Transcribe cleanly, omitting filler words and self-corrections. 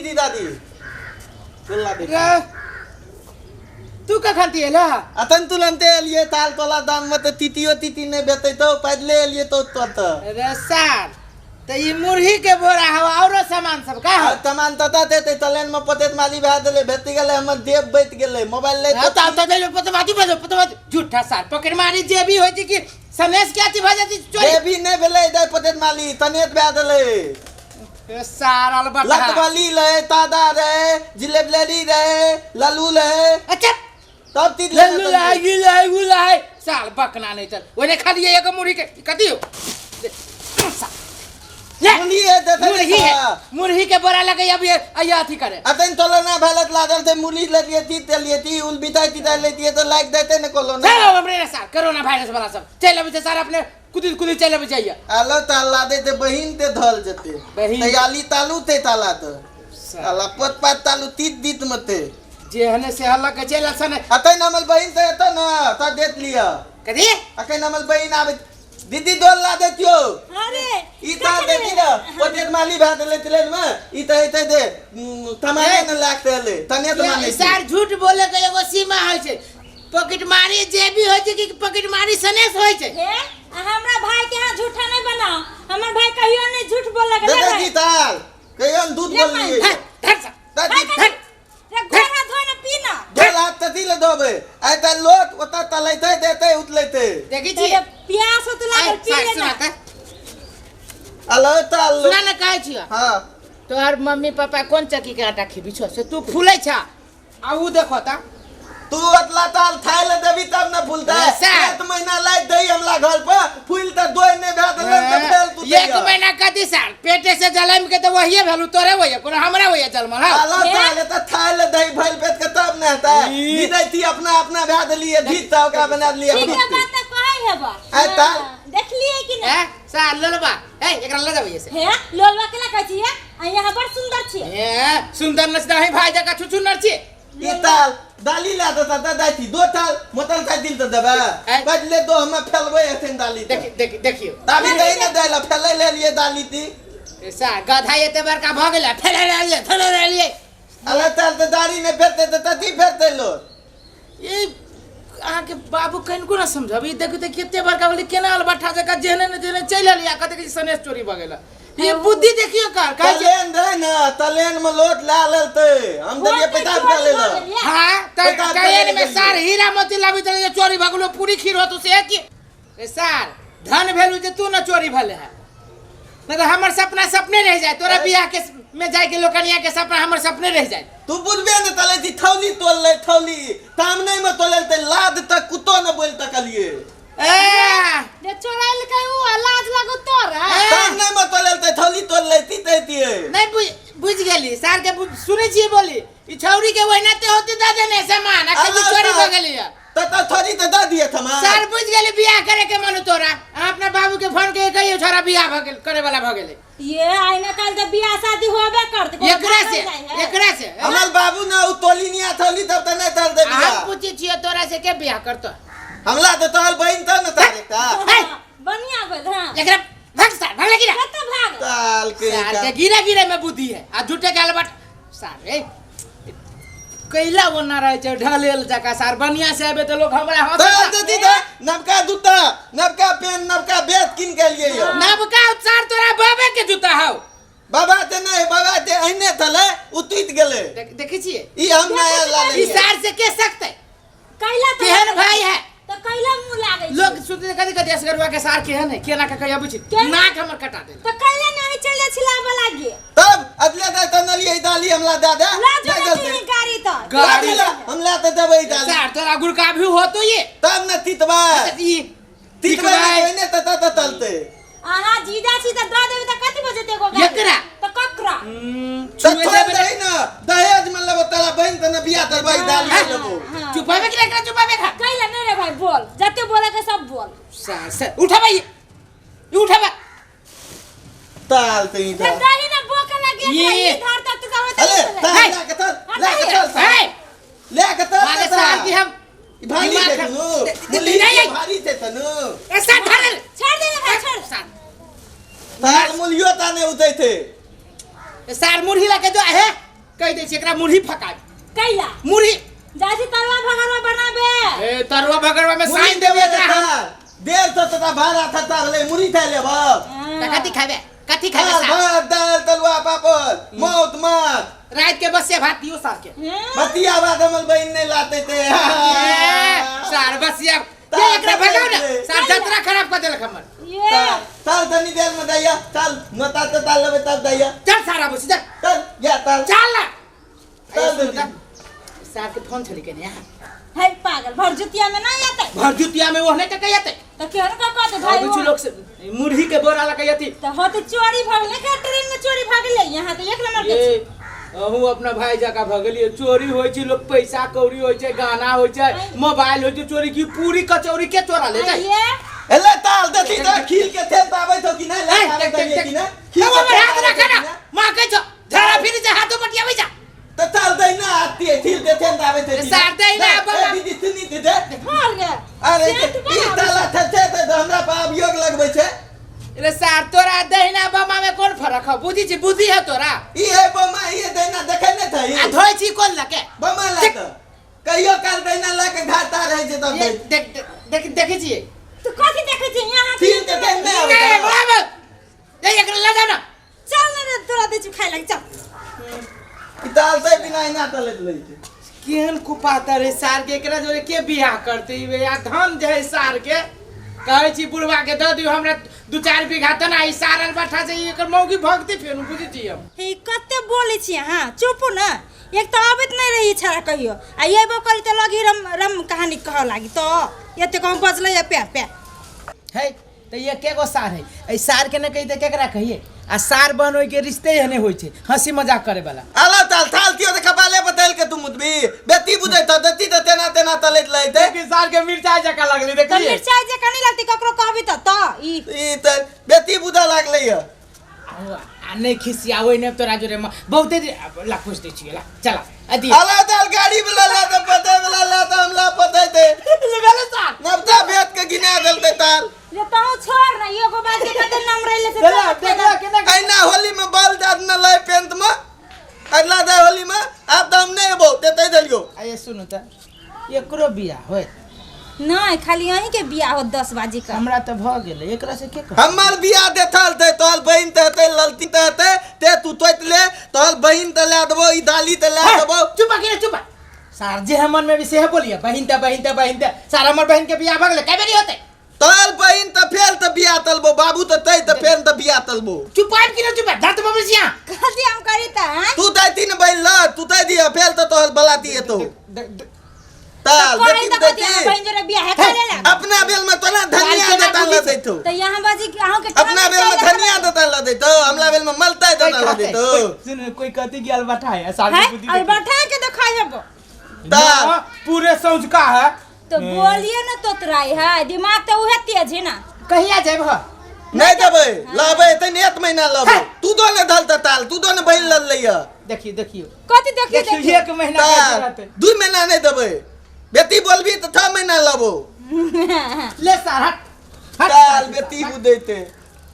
दीदी दादी चल दे। रे तू कखन एला? अतन तुरंते एलिए, ताल तोला दाम में तो तीतियो तीती नहीं बेते तो पैदले एलिए तो तो रे सार, त ई मुरही के बोरा हवा औरो सामान सब का हो? तमान तता देते तलेन में पतेत माली भा देले भेती गेले, हमर देव बैठ गेले मोबाइल ले। हाँ, तो तो पतवाती बजो पतवाती झूठा सार पकड़ मारी जे भी होय छै कि सनेस के अथी भ जाती चोरी। देवी नहीं भेले दे पतेत माली तनेत भा देले। ए सार अलबत्ता लतबली ले तादा रे जिलेबलेरी रे लल्लू ले। अच्छा तब तीत लल्लू लाई लाई लाई साल बकना नहीं चल ओने खाली एगो मुरही के कथी हो ले। मुरही है देते। मुरही है, मुरही के बोरा लगे अब ये अया अथी करे। अतन तोला ना भेलत लागल थे मुरली लेलिए ती तेलिए ती उल बिताई तिताई लेतिए तो लाइक देते ने कोलो ना। चलो हमरे रे सार कोरोना वायरस वाला सब चल अबै छै सार अपने कुदी कुदी चल अबै छै। आलो ताला दे ते बहिन ते धल जते। बहिन। तैयारी तालू ते ताला तो ताला पोत पात तालू तीत दीत मते जे हने से हल्ला के चल सन। अतन हमल बहिन ते एतो ना त देत लिया। कथी? अखन हमल बहिन आबे दीदी दोल ला देतियो। अरे ई ता देती ना पोतेत माली भा देले तिले में ई त एते दे तमाने न लागते ले तने त माने। सार झूठ बोले के एगो सीमा होय छै, पॉकेट मारी जे भी होय छै कि पॉकेट मारी सनेस होय छै। हे आ हमरा भाई के यहाँ झूठा नहीं बनाओ, हमर भाई कहियो नहीं झूठ बोले के। दे दे ताल कहियो न दूध ले बोललिए। धर, धर सा। दादी धर, रे गोरा धो न पी ना। दोल हाथ तती ले दोबे आइ त लोट ओता तलैते देते उतलैते। देखै छी तेरे प्यास होत लागल पी सार ले सुना ना। त अलो ताल सुना न कहै छियो। हां तोहर मम्मी पापा कोन चक्की के आटा खिबी छो से तू फूलै छ आ उ देखो त तू अतला ताल खाए ले देबी तब न फूलता। ए, सर। एक महीना लाइ दई हमला घर पर फूल त दोय नहीं भए त त फेल तू। एक महीना कथी साल पेटे से जलम के त वही भेलु तोरे वही कोनो हमरा वही जलमल हौ। अलो ताल त खाए ले दई भइल पेट के तब न हेतै। ई। दी दैती अपना अपना भए देलिए धीत त ओकरा बना देलिए। ठीक है बात त कहै हेबा। आ ताल। देखलिए कि ना? ए साल लोलबा ए एकरा ल जाबै से। हे लोलबा केना कहै छियै? आ यहाँ बड़ सुंदर छियै। ए सुंदर नचदा है भाई जका छुछुनर छियै। ई ताल दाली ला देता त दाती दो ताल मोटरसाइकिल त देबे बदले दो हम फैलबै एथन दाली त। देखि देखि देखियो ताबी दही न दैला फैलै ले लिए दाली ती। ए सार गधा एते बड़का भ गेलै फैले लिए फैले लिए। अला ताल त दाढ़ी ने फेरते त तती फेरते लो। ई अहाँके बाबू कनिको न समझब ई देखू त कते बड़का भेलै केना अलबट्ठा जकाँ जेहने ने जेहने चलि एलै आ कते सनेस चोरी भऽ गेलै। ये बुद्धि देखियो कर कहै छै। तलेन रहे ना तलेन में लोट ला लेलते हम देलिए पैसा चोरी ले भऽ ले। गेल ये। हाँ त पैसा ट्रेन में चोरी सार हीरा मोती लाबैत रहे चोरी भऽ गेलो पूरी खीर होतो से की। ए सार धन भेलू जे तू न चोरी भेले है नहीं तो हमर सपना सपने रह जाए तोरा बियाह के में जाए के लोकनिया के सपना हमर सपने रह जाए। तू बुझबे न तले थी थौली तोल ले थौली तामने में तोले ते लाद तक कुतो न बोल तकलिए। ए रे चोराइल के उ आ लाज लागो तोरा। ए। तामने में तोले ते थौली तोल ले ती ते ती। नहीं बुझ गेली सार के सुनै छियै बोली ई छौरी के ओहिना ते होती दा देने सामान आ कभी चोरी भ गेली है। त त थोड़ी त द दिए थमा। सार बुझ गेली बियाह करे के मन तोरा आ अपना बाबू के फोन के कहियो छोरा बियाह भ गेल करे वाला भ गेलै। ये आइना काल त बियाह शादी होबे करत एकरा से एकरा से हमर बाबू ना उ तोली निया थौली तब त नहीं तल दे हम बियाह। पूछै छियै तोरा से के बियाह करतो? हमला त तोहर बहिन त न तारे का। हे। बढ़िया भेल हां। एकरा भाग सार भाग गिरा। कत भाग? ताल के सार के गिरा गिरा में बुद्धि है आ झूठे के अलबट सार रे कैला वो ना रहे छै ढलेल जका सार बढ़िया से आबे त लोग हमरा तोरा हंसत। देती त नबका जूता नबका पेन नबका बेत किन के लिए यो। नबका उपचार तोरा बाबे के जूता हौ। बाबा ते नहीं बाबा ते अहिने थले उ टूट गेले। देखै छियै ई हम नया ला ई लेलिए। सार से के सकते कैला तो केहन भाई है त कैला मुंह लागै छै? लोग सुनते कथी कथी असगरुआ के सार केहन है केना के कहिया बुझी केहन? नाक हमर कटा देल। त कैला नहीं चले छिलाबे लागे। तब अदले दे त नलिए दाली हमला दे दे। लाजो नहीं न दलते। तेरी गाड़ी त। गाड़ी ला हमला त देबै दाली। सार तोरा गुड़का भी हो तो ये तब न तितबा। ई तितबा तितबा। ने त त तलते। अहाँ जीजा छी त द देबै त कथि बजेते एगो गाड़ी? एकरा? त ककरा? त छुए थोड़ देबै दही न दहेज में लेबो तोरा बहिन त न बियाह करबै दाली हाँ। लेबो। हाँ। चुपाबे कि एकरा चुपाबे खा? कैला नहीं रे भाई बोल जते बोले के सब बोल। सार से उठाबे ई उठाबे ताल त ई ते दही न बोके लागे ये। ई धर त तू कहबे अरे ताल हे। ला के चल ला के चल हे ले के चल मारे सार की हम भारी दिमाग छै खराब- तनु दे- नहीं, नहीं। भारी छै तनु। ए सार धर ले। छोड़ दे रे भाई छोड़। सार ताल मूल्यो ता नहीं उतै थे। ए सार मुरही लके जो हे कहि दै छी एकरा मुरही फका। कैला मुरही जाइ छी तरुआ भगरवा बनाबे। ए तरुआ भगरवा में मुरही साइन देबे देबे एकरा हम। 150 टका भाड़ा खर्चा भेलै, मुरही खाय लेब। तऽ कथी खाबे, कथी खाबे दाल सार? भात, दाल तलुआ पापड़, मौत माछ। राति के बसिया भात दियौ सार के। बतिया भात हमर बहिन नहि लाते ते। ए, सार बसिया ये एकरा भगाउ ने सार, जतरा खराब कऽ देलक हमर। ये चल तनी देर में दैया, चल नोता तो ताल लेबै तब दैया। चल सारा बस चल। चल या चल। चल ना। चल दीदी। सार के फोन छली केने यहाँ। है पागल, भरजुतिया में नहीं आते। भरजुतिया में ओहने के कहियते। तो केहन का कहते भाई? कुछ लोग से मुरही के बोरा ला कहियती। तो हो तो चोरी भगले के ट्रेन में चोरी भागले यहाँ तो एक नंबर के। ये अहू अपना भाई जका भगलिए, चोरी होय छै, लोग पैसा कौड़ी होय छै, गाना होय छै, मोबाइल होय छै, चोरी की पूरी कचौड़ी के चोरा ले जाय। ये एले ताल देती त खील के थे ताबै तो कि नै ले ए, आबै देख, तो देख, कि देख। नै। खील के हमर हाथ थे रखा ना, ताबै तो मां कहै छौ, झाड़ा फिर जा हाथो बटियाबै जा। त ताल दै ना आती है, खील के थे ताबै तो कि सार दै ना, बाबा। दीदी सुनी दे दे। मार गे। अरे सेठ ई बनाबै ताला थे थे त हमरा पर अभियोग लगबै छै। रे सार तोरा दहिना बमा में कोन फरक है? बुद्धि छी, बुद्धि है तोरा। ई है बमा, ई है दहिना, देखै नै थई। आ धोइ छी कोन लके? बमा ला त कहियो काल दहिना ला के घाटा रहै छै तब ये दै। देख, देख, देख, देखै छियै। तू कथी देखै छी यहाँ? खील के थे नै आबै ए, छै। बाबा। ए, एकरा लगा ना। चल ना रे, तोरा दै छी खाय लागी, चल। ई ताल से बिना इना तलैत लै छै। केहन कुपातर है सार के, एकरा जोरे के बियाह करते ई बे? आ धन जे है सार के, कहै छी बुढ़वा के दऽ दियौ हमरा 2-4 बीघा तना ई सारल बठा से ई एकर मौगी भगती फेनु, बुझै छी हम। हे कते बोलै छी अहाँ, चुपू न। एक तऽ अबैत नहि रही छड़ा कहियो, आ एबो करी तऽ लगी रम रम कहानी कहऽ लागी, तऽ एते कहूँ बजलै या प्या प्या। है तऽ ई एके गो सार है, एहि सार के नहि कही तऽ केकरा कहिए? आ सार बहन ओहि के रिश्ते एहने होइ छै, हंसी मजाक करे वाला। आला ताल थाल तियो त कपाले बतैल के तू मुतबी बेती बुझै त देती त तेना तेना तलैत लैते। देखी सार के मिरचाई जका लगली, तऽ देखलिए? मिरचाई जकाँ नहि लगतै, ककरो कहबी तऽ तऽ ई ई त बेती बुझा लागलै य। आ नहि खिसियाबै ने तोरा जोरे म बहुते दिन ला पूछ दै छियै, ला चला अदी। आला ताल गाड़ी वाला ला त पते वाला ला त हम ला पते ते। भेलै सार। नवता भेद के गिना देलतै ताल। जे तहु छोड़ ना, एगो बात के कते नाम रहले से देखला, तोरा देखला केना ऐना होली में बाल जात न लाए पेंट में अगला दे होली में आब त हम नहीं एबो देते देलियो। आ ये सुनु त एकरो बियाह होय? नहीं, खाली अहीं के बियाह हो 10 बाजी का। हमरा त भ गेलै, एकरा से के कहत? हमर बियाह देथल ते तोहर बहिन त हेतै, ललती त हेतै, ते तू तोइत ले, तोहर बहिन त ला देबो, ई दाली त ला देबो। चुप के चुप सार, जे हम मन में भी सेहे बोलिए, बहिन त बहिन त बहिन त सार हमर बहिन के बियाह भ गेलै, कै बेरी होतै? तोहर बहिन त फेल त बियाह तलबो, बाबू त तै त फेल त बियाह तलबो। चुप आबि कि न चुप, धरत बाबू सिया। कथी हम करी त, हैं? तू दैती न बहिन ल, तू तै दिया फेल त तोहर बलाती एतो। ताल कहै बेटी त कथी दैती। हमर बहिन जोरे बियाह है करे ला। अपना बेल में तोरा धनिया केना देता ल बुझी छै? दैतो। त यहाँ बाजी अहाँ के अपना बेल में धनिया देता ल दैतो, हमला बेल में मलता देता ल दैतो। सुन, कोई कहती कि अलबठा है सार है के बुद्धि और देखी। बैठा के देखाई हबो। ताल। ना, पूरे सौझका है। तो बोलिए ना तोतराई है, दिमाग तो उहे तेज है ना। कहिया जाब ह? नहीं देबै, लाबै त एक महीना लाबै। तू दो ने धल त ताल, तू दो ने बहिन लल लैया। देखियो, देखियो। कथी देखियो, देखियो, देखियो? एक महीना ताल, के रहतै। 2 महीना नहीं देबै। बेटी बोलबी त 6 महीना लाबो। ले सार, हट, हट। ताल बेटी बुदैते।